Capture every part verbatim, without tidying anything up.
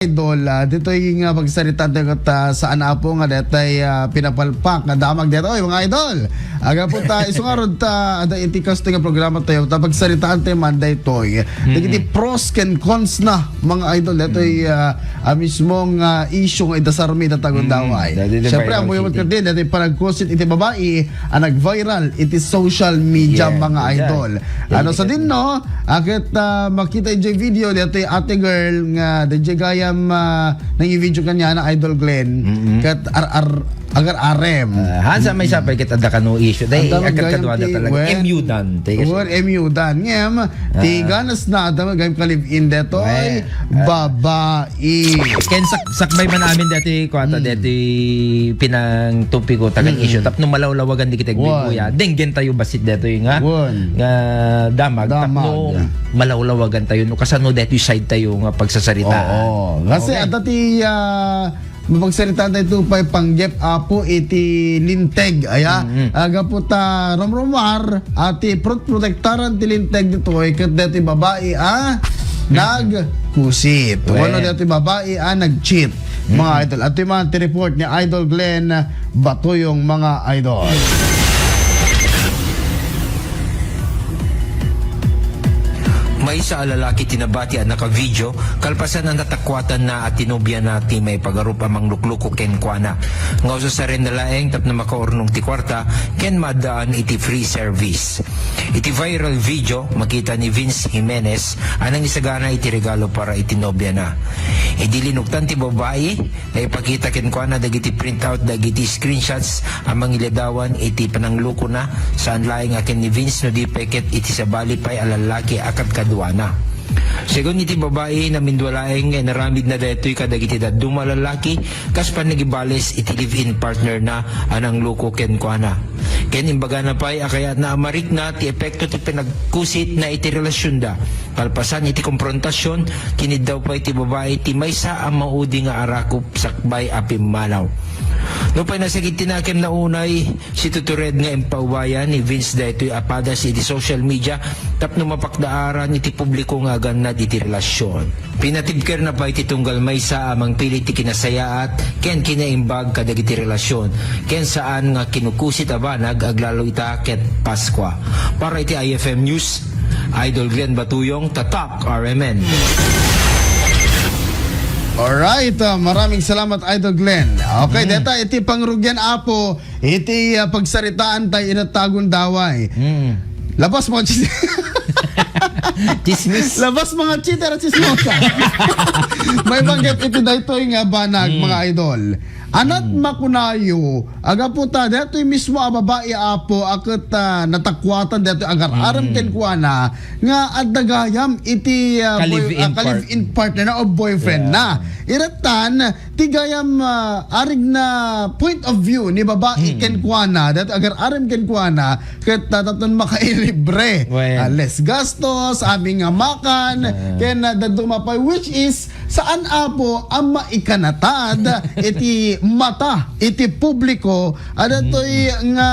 idol, ah, ditoy nga pagsaritaan tayo ket, ah, saan, Apo, nga detoy, ah, pinapalpak nga damag detoy, mga idol. Aga po ta, isu nga rod ta, ada iti kastoy nga programa tayo, ta pagsaritaan tayo man daytoy. Dagiti pros ken cons na, mga idol, detoy, ah, ah, mismo nga issue nga idasarmi ita Tagundaway. Dati, di Siyempre, ba, ammo yung City? Kadi, dati panagkusit iti babae, ah, nag-viral iti social media, Yes, mga yes. idol. Ano sa din, no? Akit, ah, makita iti video, dati ate girl nga, dati gayam, ah, nang video kanya na Idol Glenn. Mm-mm. Kat ar-, ar-, agar arem. Ah, han sa may sapay ket adda kano issue. Dahil Ang tawag agkadkadwa gayam ti, talaga. Wen. M U dan. Tayo kasi. Wen, M U dan. Ngem, Ah. ti ganas na, adda gayam ka-live-in detoy, Wen. Ah. babae. Ken sak-, sakbay man amin dati, kuwata Hmm. dati pinang topiko, tagan Hmm. issue. Tapno malawlawagan di kita Wen. igbuya. Denggen tayo basit detoy nga, Wen. nga damag. Damag. Tapno malawlawagan tayo, no, kasano detoy side tayo nga pagsasarita. Oo. Kasi Okay. adda ti, ah, mapagsaritaan tayo ito pay panggep, Apo, iti linteg. Aya, Mm-hmm. aga po ta rumrumar, ati prot-, protektaran ti linteg ditoy, ket deti babae, ah, Mm-hmm. nagkusit. Wen. Wano deti babae, ah, nag-cheat. Mga Mm-hmm. idol. At yung mga report ni Idol Glenn Batuyong, mga idol. Maysa a lalaki ti nabati a naka-video kalpasan a natakuatanna a ti nobiana ti maipagarup a manglukluko kenkuana. Nga usasarenna laeng tapno makaurnong ti kuarta ken maaddaan iti free service. Iti viral video, makita ni Vince Jimenez a nangisagana iti regalo para iti nobiana. Idi linuktan ti babai, naipakita kenkuana dagiti printout dagiti screenshots a mangiladawan iti pananglukona, saan laeng a ken ni Vince no di pay ket iti sabali pay a lallaki a kadkaduana. Segun iti babai, namindua laeng nga inaramidna daytoy kadagiti dadduma a lallaki kas panagibales iti live-in partner na a nangluko kenkuana. Ken imbagana pay a kayatna a marikna ti epekto ti panagkusitna iti relasionda. Kalpasan iti komprontasion, kiniddaw pay ti babai ti maysa a maudi nga arakop sakbay a pimmanaw. Nupay nasakit ti nakemna unay, situtured nga impaubayan ni Vince daytoy a padas iti social media tapno mapakdaaran iti publiko nga agannad iti relasion. Pinatibkerna pay ti tunggal maysa a mangpili ti kinasayaat ken kinaimbag kadagiti relasion, ken saan nga kinukusit a banag aglalo ita ket Paskua. Para iti I F M News, Idol Glenn Batuyong, Tatak R M N. Alright, ah, maraming salamat, Idol Glenn. Okay, Mm. deta iti pangrugian, Apo, iti, ah, pagsaritaan tay ina Tagundaway. Mm. Labas mga chis- Chismis. Labas mga cheater at chismosa. May banggit iti daytoy nga banag, Mm. mga idol. Anat Mm. makunayo, aga puta, daytoy mismo a babae, Apo, a ket, ah, natakuatan daytoy agar-arem Mm. kenkuana nga adda gayam iti, ah, boy-, Ka-live-in ah, ka-live-in part-, partner na o boyfriend Yeah. na. Irettan, ti gayam, ah, arig na point of view ni babae Mm. kenkuana, daytoy agar-arem kenkuana, ket, ah, tapno makailibre. Well. Ah, less gastos, amin nga makan, Ah. ken, ah, dadduma pay, which is, saan, Apo, a maikanatad iti mata iti publiko, adatoy Mm. nga,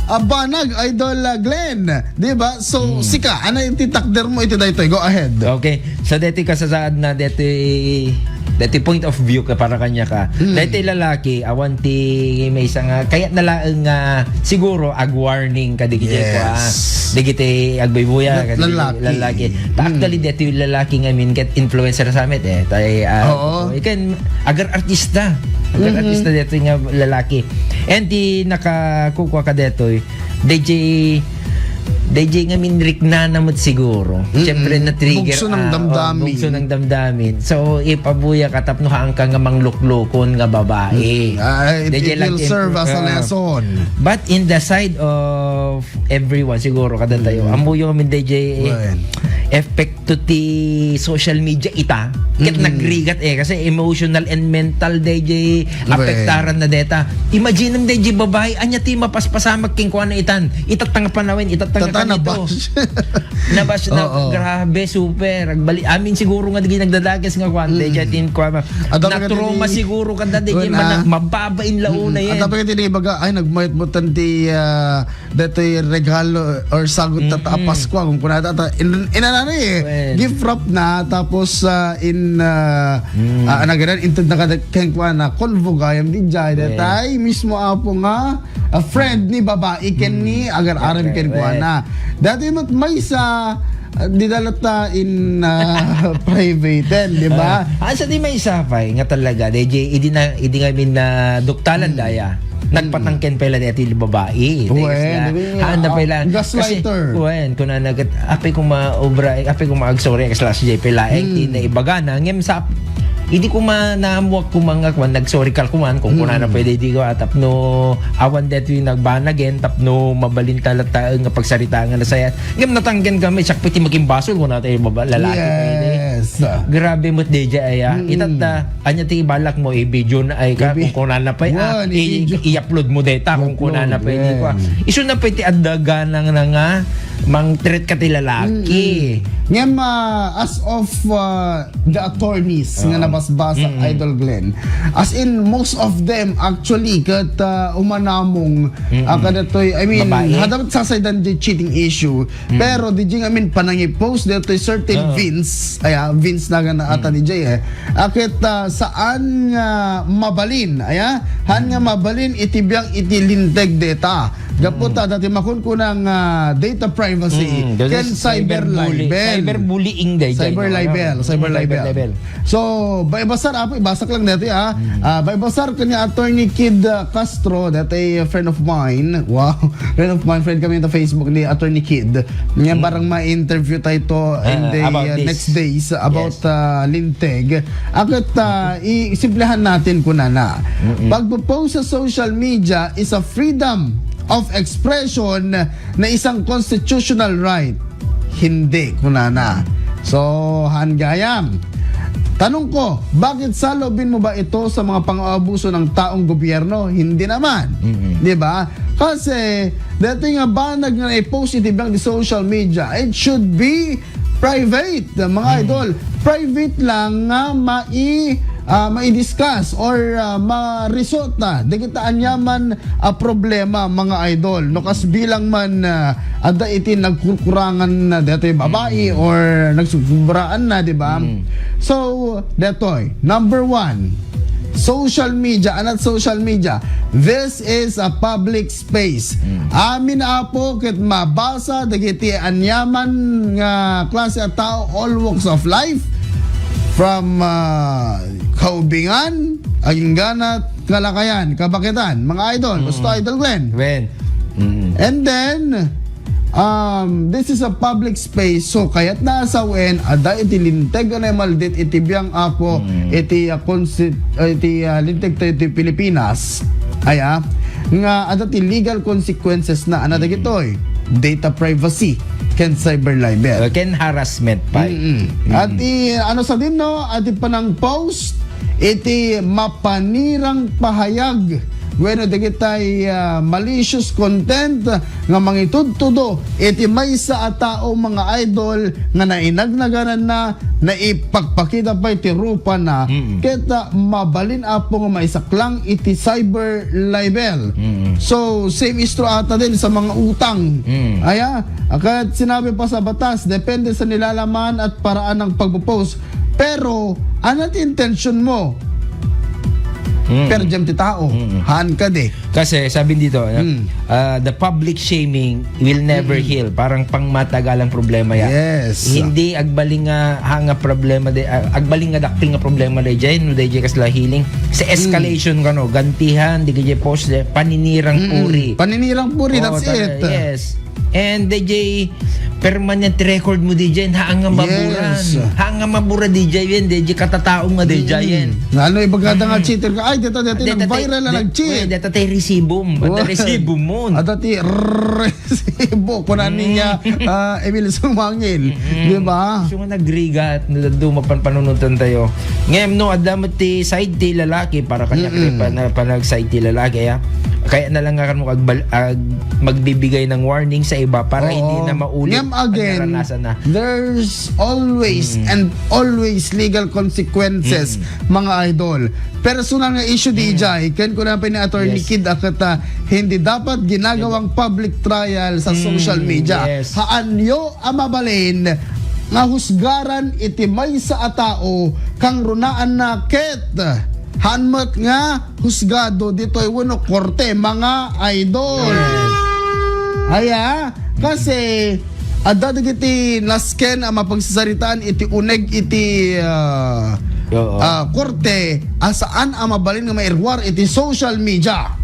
ah, banag, Idol, ah, Glenn, di ba? So, Mm. sika, ano iti takder mo iti daytoy? Go ahead. Okay. So, deti kasasaad na, deti, deti point of view ka para kanya ka. Mm. Deti lalaki, awan ti maysa nga, kayatna laeng nga, siguro, ag-warning ka, digiti Yes. kua, digiti agbuybuya, La-, ka, digiti lalaki. lalaki. Ta, Mm. actually, deti lalaki ngamin, ket influencer sa met, eh. Tay, ah, Oo. ikan, agar artista. Agar Mhm. artista deti nga lalaki. And ti nakakukua ka detoy, D J, D J nga minriknana met siguro. Mm-mm. Siyempre, na-trigger, Bugso ng ah, oh, damdamin. bugso ng damdamin. So, ipabuya ka tapno haan ka nga mangluklukon nga babae. Mm. Ah, it, D J it lang will serve as a ah. lesson. But in the side of everyone, siguro, kada tayo, Mm. ambuyo kami, D J, Well. effect to ti social media ita, ket Mm. nagrigat, eh, kasi emotional and mental, D J, Well. apektaran na deta. Imagine, D J, babae, anya ti mapaspasamak kenkuana itan. Itatanga panawen, itatanga Ah, nabash. Nabash na, oo, grabe, super. Agbali-, amin siguro nga dagiti nagdadakes nga kuan, mm, daydiay ti kuan, adda na-trauma siguro kada daydiay, kuan, mana-, ah, mababain la unay. Mm, adda pa iti ibaga, ay, nagmayat mo tan ti, ah, daytoy regalo or sagut ta, ta a Paskua, kung kunada ta, in-, inanano eh, well, gift wrap na, tapos, ah, in, ah, ah, ano ganun, inted na kada, ken kuan na, convo gayam daydiay, well, daytoy mismo apo nga, a friend ni babai ken ni agar-aram kenkuana. Daytoy met maysa, ah, di da latta in, ah, private, di ba? Ah, asa ti maysa pay nga talaga, daydiay, idi na, idi ngamin na duktalan daya. Nagpatangken pay la daytoy babai. Wen, wen, haan na pay la. Gaslighter. Wen, kunana ket, apay ko maobra, apay ko maagsuray, kas last day pay la, ay, ti naibagana, ngem sa, idi ko manamuak ko mga kuan, nagsorry kalkuman, kung kunana pwede di ko, ah, tapno awan daytoy nagbanagen, tapno mabalin ta latta nga pagsarita nga nasayat. Ngem natangken kami, siak pay ti makimbasol, kunana tayo baba-, lalaki pay di. Yes. Grabe met daydiay, aya. Itatta, anya ti ibalak mo, i-video na ay ka, kung kunana pay, ah, i-, i-upload mo dayta, kung kunana pay, di ko, ah. Isu na pay ti adda ganang na nga, mang-treat ka ti lalaki. Ngem, ah, as of, ah, the attorneys nga nabasbasa, Idol Glenn, as in, most of them actually ket, ah, umanamong, ah, kadatoy, I mean, babae, hadawat sasaydan di cheating issue. Pero di jing amin panangipost daytoy certain Vince, aya, Vince na nga naata di jay, eh. Aket, ah, saan nga mabalin, aya, han nga mabalin iti biang iti linteg dayta. Gapu ta dati makunkuna nga data privacy ken cyber libel. Cyberbullying daydiay, cyber libel, cyber libel. So, baybasar, apo, ibasak lang dati, ah. Ah, baybasar kanya Attorney Kid, ah, Castro, dati a friend of mine. Wow, friend of mine, friend kami sa Facebook ni Attorney Kid. Nga parang ma-interview tayo to in the, ah, next days about, ah, linteg. Aket, ah, i-, simplihan natin kunana. Pagpo-post sa social media is a freedom of expression na isang constitutional right. Hindi, kunana. So, han gayam. Tanong ko, bakit saloobin mo ba ito sa mga pang-aabuso ng taong gobyerno? Hindi naman. Di ba? Kasi, dati nga banag nga i-post iti biang di social media, it should be private, mga idol. Private lang nga mai-, ah, mai-discuss or, ah, maresolta dagita aniaman a problema, mga idol. No, kas bilang man, ah, adda iti nagkurkurangan na daytoy babai or nagsusubraan na, di ba? So, daytoy, number one, social media, anat social media. This is a public space. Amin, apo, ket mabasa dagiti aniaman nga klase a tao, all walks of life, from, ah, kaubingan, agingganat, kalakayan, kabaketan, mga idol. Gusto, Idol Glenn? Wen. And then, um, this is a public space, so kayat na asawen, adda iti linteg a naimaldit iti biang apo, iti, ah, konsti-, ah, iti, ah, linteg tayo iti Pilipinas, aya, nga adda ti legal consequences na, ano dagitoy? Data privacy, ken cyber libel. Uh, ken harassment pa. At i-, ano sa din, no? At ipanang post, iti mapanirang pahayag wenno dagitay, ah, malicious content nga mangitudtudo iti maysa a tao, mga idol, nga nainagnaganan na, naipakpakita pay ti rupa na, ket, ah, mabalin, apo, nga maisaklang iti cyber libel. So, same is true ata din sa mga utang. Aya, ket sinabi pa sa batas, depende sa nilalaman at paraan ng pagpo-post. Pero, ano ti intention mo? Pero dyan ti tao, haan ka di. Kasi, sabi dito, ah, the public shaming will never heal. Parang pangmatagalang problema ya. Yes. Hindi agbaling nga, ha, nga problema de, ah, agbaling nga dakkel nga problema de dyan, no, de dyan kasla healing. Sa escalation ka, no, gantihan, di ka dyan post, de, paninirang puri. Paninirang puri, that's it. Yes. And D J, permanent record mo, D J, haan nga maburan. Yes. Haan nga mabura, D J, yan, D J, katataong nga, D J, yan. Lalo, ibaga ta nga cheater ka, ay, dito, dito, nag-viral na nag-cheat. Dito, tayo resibo mo. Dito, resibo mo. At dati, resibo, kunan niya, ah, Emil Sumangil. Di ba? So nga nagrigat, na dadu, mapanpanunutan tayo. Ngayon, no, adda mo ti side ti lalaki, para kanya, mm, pa-, na, panag-side ti lalaki, ah. Kaya na lang nga kamo agbal-, ag-, magbibigay ng warning sa iba para Oo. Hindi na maulit Ngem ang again, naranasan na. There's always Mm. and always legal consequences, Mm. mga idol. Personal nga issue, Mm. D J, ken kuna pa ni Attorney Yes. Kid a ket, ah, hindi dapat ginagawang public trial sa Mm, social media. Yes. Haanyo a mabalin nga husgaran iti maysa a tao kang runaanna ket haan met nga husgado ditoy wenno korte, mga idol. Yes. Aya, kasi adda dagiti nasken a mapagsasaritaan iti uneg iti, ah, Oo. ah, korte a saan a mabalin nga mairuar iti social media.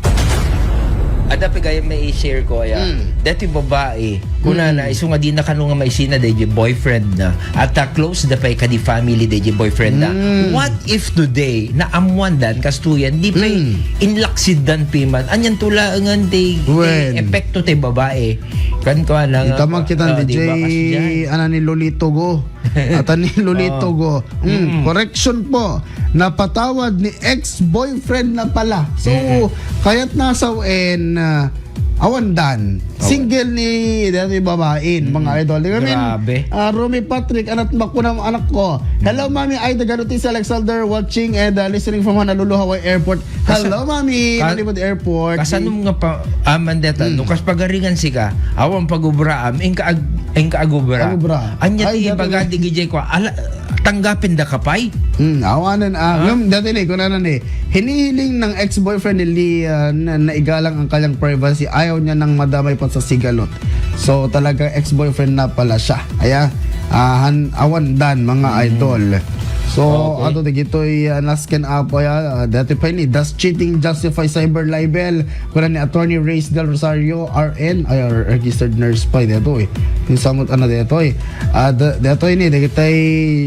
Adda pay gayam nga i-share ko, aya. Mm. Dati babae, kunana, Mm. isu nga dina kano nga maisina daydi boyfriend na. At, ah, close da pay kadi family daydi boyfriend na. Mm. What if today, naammoandan, kastoyen, di pay Mm. inlaksiddan piman. Anian to laengen ti, ti Wen. Epekto ti babae. Kan kuana nga, Ita man kita ah, di di ba, jay, kasdiay? Ana ni Lolito Go. Ata ni Lolito Oo. Go. Mm, Mm. correction po. Napatawad ni ex-boyfriend na pala. So, Mm-mm. kayat nasawen, ah, awandan. Awan. Single ni, dati babain, mga Mm-mm. idol. Di kami, Grabe. ah, Romy Patrick, anak, makunam anak ko. Hello, Mm. Mami Aida Galutis Alexander, watching and, ah, listening from Honolulu, Hawaii Airport. Kasa-, Hello, Mami, ka-, Nollywood Airport. Kasanum nga pa-, aman deta, Mm. no, kas pagaringan sika, awan pagubraam, inka ag-, inka agubra. Agubra. Anya Ay, ti dati baga na. Di gijay kwa, ala, tanggapin da ka pay? Hmm, awanan, ah, Ah? ngem, dati ni, kunana ni, hinihiling ng ex-boyfriend ni Lee, ah, na, na igalang ang kanyang privacy. Ayaw niya nang madamay pa sa sigalot. So, talaga ex-boyfriend na pala siya. Aya, ah, han-, awan dan, mga Hmm. idol. So, Okay. ato dagitoy, ah, nasken apo, ya, ah, dati pa ini, does cheating justify cyber libel? Kuna ni Attorney Reyes Del Rosario, R N, ay, ah, registered nurse pa, dito eh. Yung samot, ano, dito eh. Ah, da-, dito ini, dagitay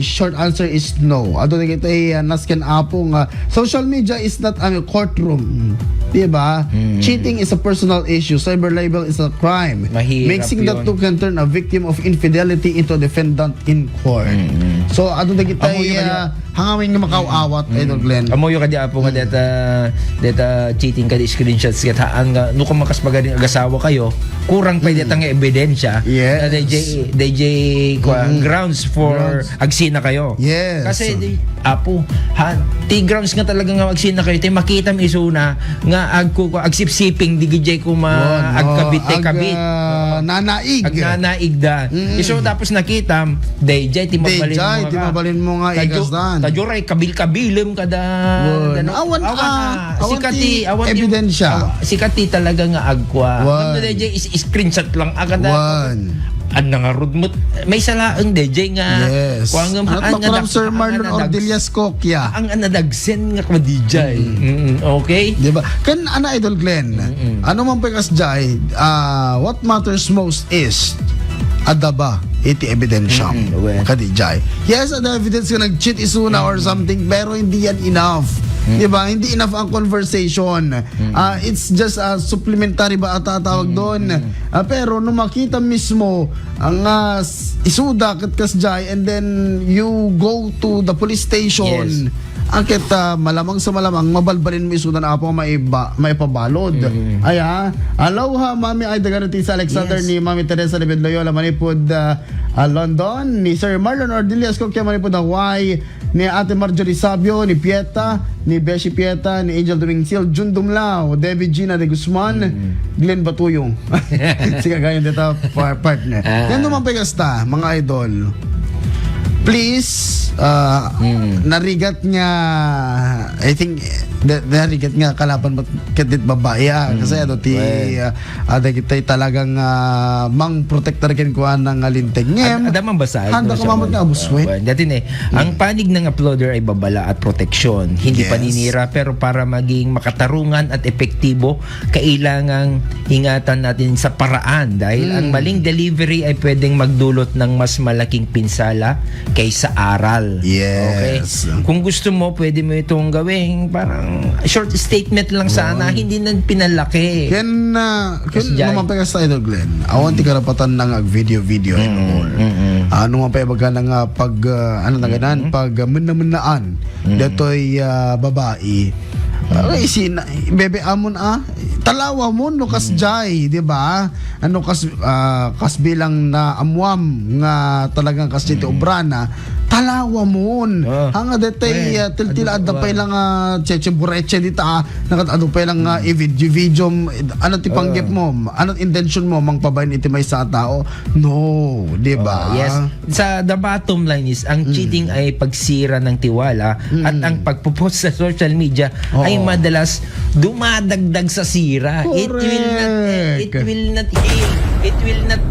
short answer is no. Ato dagitay, ah, nasken apo nga, social media is not a courtroom. Di ba? Mm. Cheating is a personal issue. Cyber libel is a crime. Mahirap Mixing the yun. Two can turn a victim of infidelity into a defendant in court. Mm. So, ato dagitay, Amo yung ah, hangawin nga makaawat, Mm. Idol Glenn. Amo yung kadi apo nga Mm. deta, deta cheating kadi screenshots ket haan nga, no, kung makas pagaring agasawa kayo, kurang pa Mm. deta nga ebidensya Yes. na D J, D J, kwa, Mm. grounds for Grounds. agsina kayo. Yes. Kasi, di, apo, ha, ti grounds nga talaga nga agsina kayo, ti makita mi isuna nga agku-, agsipsiping, di gijay kuma Wan, oh, agkabit, ti ag, kabit. ah, Oo. Nanaig. Agnanaig da. Mm. Isu tapos nakita, D J, ti mabalin Dayjay, mo ti nga. mabalin mo nga Tadyo-, ikasdan. tadyoray, kabil-kabilem kada, Wan. kada no-, Awan, awan, ah, ah, awan sika ti ti, awan ti, ebidensya. awa-, sika ti talaga nga agkwa. Wan. Ngem no, D J, is-, screenshot lang, ah, kada Wan. An nangarud met, may salaeng, D J, nga Yes. kuwangem At haan nga makuram, dag-, Sir haan Marlon nga dags-, Ordillas Coquia. Ang anadagsen nga kwa, D J. Mm. Mm, okay? Di ba? Kan ana, Idol Glenn, Mm-mm. ano man pa kas jay, ah, what matters most is adda ba iti ebidensyam. Mm-mm, well. Ka, D J. Yes, adda evidence nga nag-cheat isuna or Mm. something, pero hindi yan enough. Mm. Di ba? Hindi enough ang conversation. Mm. Ah, it's just a supplementary ba ata tawag Mm, doon? mm. Ah, pero nung makita mismo ang, ah, s-, isuda ket kasjay, and then you go to the police station, Yes. ah, ket, ah, malamang sa malamang, mabalbalin mo isuda na apo nga maiba-, maipabalod. Mm. Ay, ah. Aloha, Mami Aida Garutisa Alexander Yes. ni Mami Teresa David Loyola, manipod, ah, ah, London, ni Sir Marlon Ordillas, Kokya, manipod Hawaii, ni Ate Marjorie Sabio, ni Pieta, ni Beshi Pieta, ni Angel Dumingsil, Jun Dumlao, Debbie Gina de Guzman, Mm. Glenn Batuyong. Si kagayon dito, par-, partner. Ah. Yan naman pa yung kasta, mga idol. Please, ah, Mm. narigat nga, I think, na-, narigat nga kalaban mo kadit babae, ah. Mm. Kasi ano, ti, Well. ah, Ada kitay talagang, ah, mang protektar ken kuana nga linteg. Ngem, Ad-, ada man basa, handa no, ka mamot nga abuswen. Ah, well, dati ni, ang Mm. panig ng uploader ay babala at proteksyon, hindi Yes. paninira, pero para maging makatarungan at epektibo, kailangang ingatan natin sa paraan dahil Mm. ang maling delivery ay pwedeng magdulot ng mas malaking pinsala kaysa aral. Yes. Okay? Kung gusto mo, pwede mo itong gawing parang short statement lang sana, Oo. hindi na pinalaki. Ken, ah, ken Yes, Jai. Lumapit ka sa Idol Glenn. Awan ti Mm. karapatan na nga ag-video-video Mm, anymore. mm, mm. Ano man pa ibaga na nga pag, ah, ano na ganan, Mm. pag, ah, menna-mennaan Mm. detoy, ah, babae. Mm. Ay, sina-, bebe amon, ah, Talawamon no kasjay, di ba? Ano kas, ah, kas bilang na amuam nga talagang kasjay ti obrana, talawamon. Ah. Hanga detay, Wen, ah, tiltila adu, adda pay wen. lang, ah, cheche bureche dita, ah, nakat adu pay lang, ah, i-video, video, ano ti panggep mo? Ano ti intention mo? Mangpabain iti maysa a tao? No, di ba? Oh, yes. Sa the bottom line is, ang Mm. cheating ay pagsira ng tiwala at Mm. ang pagpo-post sa social media Oo. ay madalas dumadagdag sa sira. It will not, it Correct. will not heal. It will not,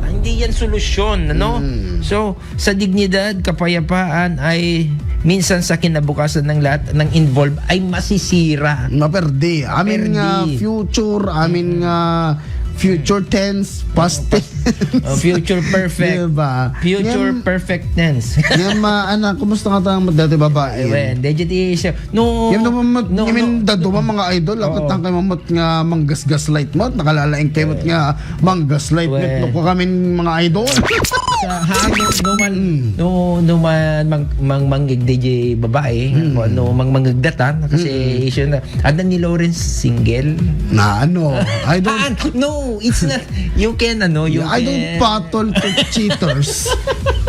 hindi yan solusyon, ano? Mm. So, sa dignidad, kapayapaan ay minsan sa kinabukasan ng lahat ng involved ay masisira. Maperdi. Amin nga Maperdi. future, amin nga future tense, past tense. Oh, future perfect. Diba? Future Ngem-, perfect tense. ngem, ah, anak, kumusta nga tang dati babae? Eh, wen, dati ti siya. No, Ngem no, mamut-, no, ngem no. dadu man, mga idol, ako Oo. tang kay mamut nga manggasgaslight mo, nakalalaing kay mut Eh. nga manggaslight Wen. mo, no, ko kamin mga idol. Sa, ha, no, no man, Mm. no, no man, mang, mang, mangig D J babae, Mm. kung ano, mang, mangigdatan, kasi Mm. issue na. Adda ni Lawrence single? Na ano? I don't Ah, no, it's not. You can, ano, you Yeah, I don't can battle to cheaters.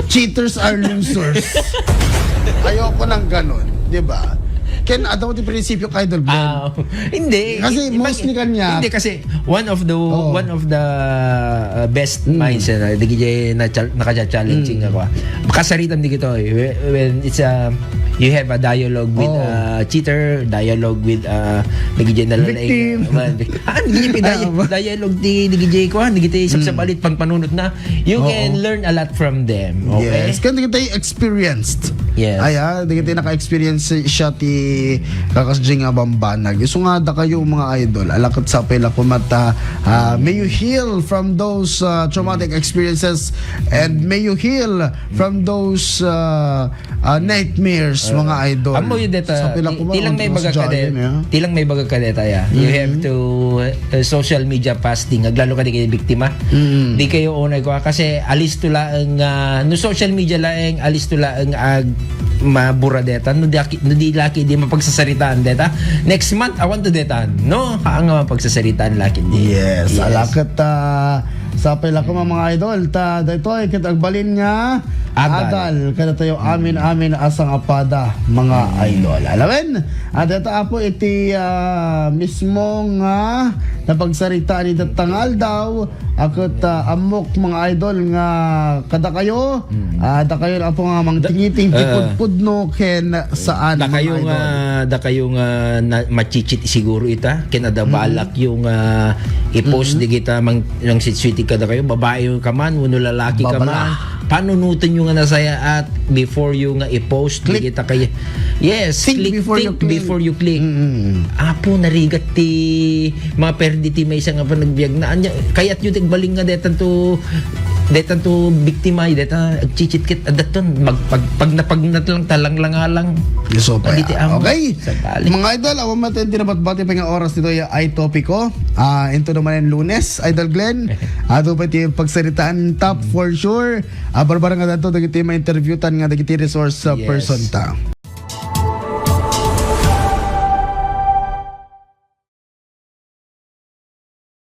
Cheaters are losers. Ayoko nang ganun, di ba? Ken, ataw ti prinsipyo ka, Idol Glenn. Ah, hindi. Kasi Imag-, mostly kanya. Hindi, kasi one of the, Oo. one of the, uh, best Mm. minds, ano, di kaya na-chal-, nakacha-challenging Mm. ako, ah. Kasaritan di kito, eh. When, when it's, uh, you have a dialogue with, Oo. uh, cheater, dialogue with, uh, nagiging nalalaing, Victim. man, ah, nagiging Ah, dialogue, ba? dialogue di, nagiging kuwan, nagiging Mm. sabsabalit, pangpanunot na. You Oo. can learn a lot from them, okay? Yes. Kaya di kita experienced. Yes. Ay, ah, di kita naka-experience siya ti kakas Jing a bambanag. Isu nga da kayo, mga idol. Alakot sa pila ko mata. Ah, may you heal from those, ah, traumatic experiences and may you heal from those, ah, ah, nightmares, Ah, mga idol. Amo yun, deta, Sa pila ti-, ko man, tilang may unti baga mas ka de-, giant, eh. tilang may baga ka deta, ya. You Mm. have to, uh, social media fasting. Aglalo ka di kayo biktima. Mm. Di kayo unay ko, ah, kasi alisto laeng, ah, no social media laeng, alisto laeng ag mabura deta. No di aki-, no di laki di mapagsasaritaan deta. Next month, awan to deta. No, ang mapagsasaritaan laki di. Yes, Yes. alakat, ah, sa pila ko, mga idol. Ta, daytoy, ket agbalin nga Adal. Adal, kada tayo amin-amin a sangapada, mga Mm. idol. Alawen, at ito apo iti, ah, mismo nga napagsaritaan iti tangaldaw, akut, ah, ammok, mga idol, nga kada kayo, Mm. ah, da kayo apo nga mangtingiting Da-, ti ah. pudpudno ken saan, Da mga kayo idol. nga, da kayo nga na, machichit siguro ita, ken ada Mm. balak yung, ah, i-post Mm. di kita mang, mang sitsuiti kada kayo, babae ka man, wenno lalaki ka Babala. man. Panunutan nyo nga nasayaat before you nga i-post, Click. di kita kay-, yes, Think click, before you think click. before you click. Mm-mm. Apo, narigat ti maperdi ti maysa nga panagbiag na. Anya, kayat yu ti agbalin nga detan to, detan to biktima, deta agchichit ket, adaton, mag-, pag-, pagna-, pagnat lang, talang lang, alang. Isu pa Adi ti ya. amo. Okay. Sabali. Mga idol, awan maten ti nabatbati pa nga oras dito ya ay topiko. Ah, into naman yung Lunes, Idol Glenn. Ato pa ti pagsaritaan top for sure. Ah, barbarang nga dato, dagiti ma-interviewtan nga dagiti resource, ah, Yes. person ta.